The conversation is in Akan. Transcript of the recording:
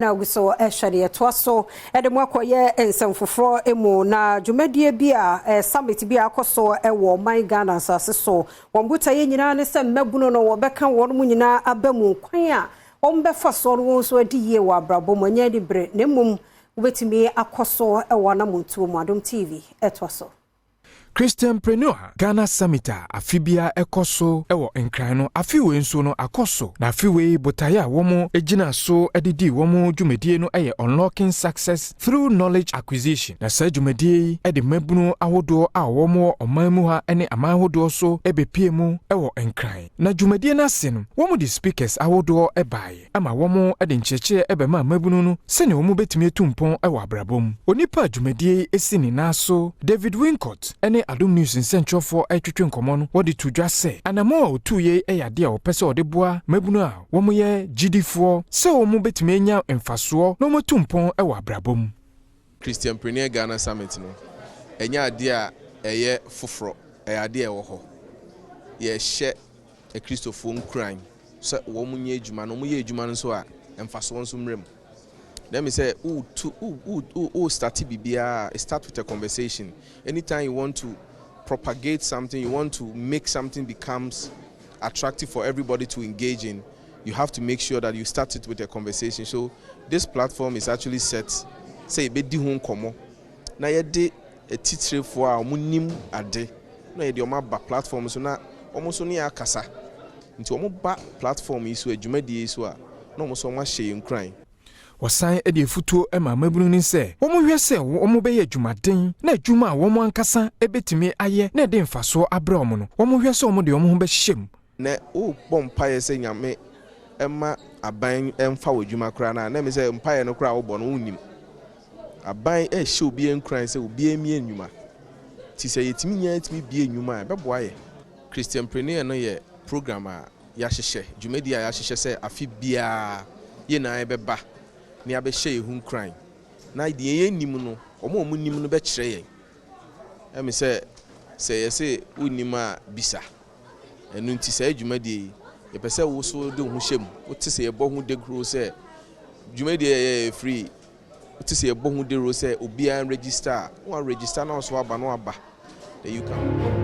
Na ogu so ɛhwɛ deɛ ɛtoa so ɛde mu akɔyɛ nsɛm foforɔ mu. Na dwumadie bi a summit bi a akɔ so ɛwɔ ɔman Ghana asase so, wɔn botaeɛ nyinaa ne sɛ mmabunu no wɔbɛka wɔn mu nyinaa aba mu, kwan a wɔn bɛfa so no wɔn nso adi yie wɔ abrabɔ mu, ɛnyɛ de bere na mmom wobɛtumi akɔ so ɛwɔ anamontuo mu. Adom TV ɛtoa so. Christianpreneur Ghana Summit a afe bia ɛkɔ so ɛwɔ Nkran no, afe wei nso no akɔ so. Na afe wei botaeɛ a wɔn gyina so de di wɔn dwumadie no yɛ "Unlocking Success Through Knowledge Acquisition". Na saa dwumadie yi de mmabunu ahodoɔ a wɔn wɔ ɔman mu ha ne aman ahodoɔ so bɛpie mu wɔ Nkran. Na dwumadie no ase no, wɔn de speakers ahodoɔ baeɛ ama wɔn de nkyerɛkyerɛ bɛma mmabunu no sɛnea wɔn bɛtumi atu mpɔn wɔ abrabɔ mu. Onipa a dwumadie yi si ne nan so, David Wincott, ne Adom News nsɛntwerɛfoɔ retwetwe nkɔmmɔ no, wɔde to dwa sɛ anammɔn a ɔtuu yei yɛ adeɛ a wɔpɛ sɛ ɔde boa mmabunu a wɔyɛ gyidifoɔ sɛ wɔn bɛtumi anya mfasoɔ na wɔatu mpɔn wɔ abrabɔ mu. Christianpreneur Ghana Summit no, ɛnyɛ adeɛ a ɛyɛ foforɔ, ɛyɛ adeɛ a ɛwɔ hɔ. Yɛhyɛ Akristofoɔ nkuran sɛ wɔn nyɛ adwuma no, wɔn yɛ adwuma no nso a, mfasoɔ nso mmerɛ mu. Let me say, wo to wo start biribiara, start with a conversation. Anytime you want to propagate something, you want to make something becomes attractive for everybody to engage in, you have to make sure that you start it with a conversation. So this platform is actually set sɛ yɛbɛdi ho nkɔmmɔ na yɛde atitirefoɔ a wɔn nim ade na yɛde wɔn aba platform so na wɔn nso ne yɛ akasa. Nti wɔn ba platform yi so, adwumadie yi so a, na wɔn nso wɔn ahyɛ yɛn nkuran. Wɔsan de afutuo ma mmabunu no sɛ wɔhwɛ sɛ wɔn bɛyɛ adwumaden na adwuma a wɔn ankasa bɛtumi ayɛ na ɛde mfasoɔ abrɛ wɔn no, wɔhwɛ sɛ wɔn de wɔn ho bɛhyɛ mu. Na wobɔ mpaeɛ sɛ Nyame ɛma aban ɛmfa wɔ adwuma koraa no a, na ɛmi sɛ mpaeɛ no koraa wobɔ no, wonnim aban ɛhyɛ obiara nkuran sɛ obiara mmie nnwuma. Nti sɛ yɛtumi nyɛ tumi bie nnwuma a, ɛbɛboa yɛ. Christianpreneur no yɛ program a yɛahyehyɛ, dwumadi a yɛahyehyɛ sɛ afe biara yɛn nyinaa yɛbɛba na yɛabɛhyɛ yɛn ho nkuran, na deɛ yɛnnim no, wɔn a wɔn nim no bɛkyerɛ yɛn. Ɛmi sɛ yɛsɛ wonnim a, bisa. Ɛno nti saa dwumadie yi, yɛpɛ sɛ wo so de wo ho hyɛ mu. Wote sɛ yɛbɔ ho dawuro sɛ dwumadie yɛ yɛ free, wote sɛ yɛbɔ ho dawuro sɛ obiara register a, na wa register na ɔso aba na waba, then you can.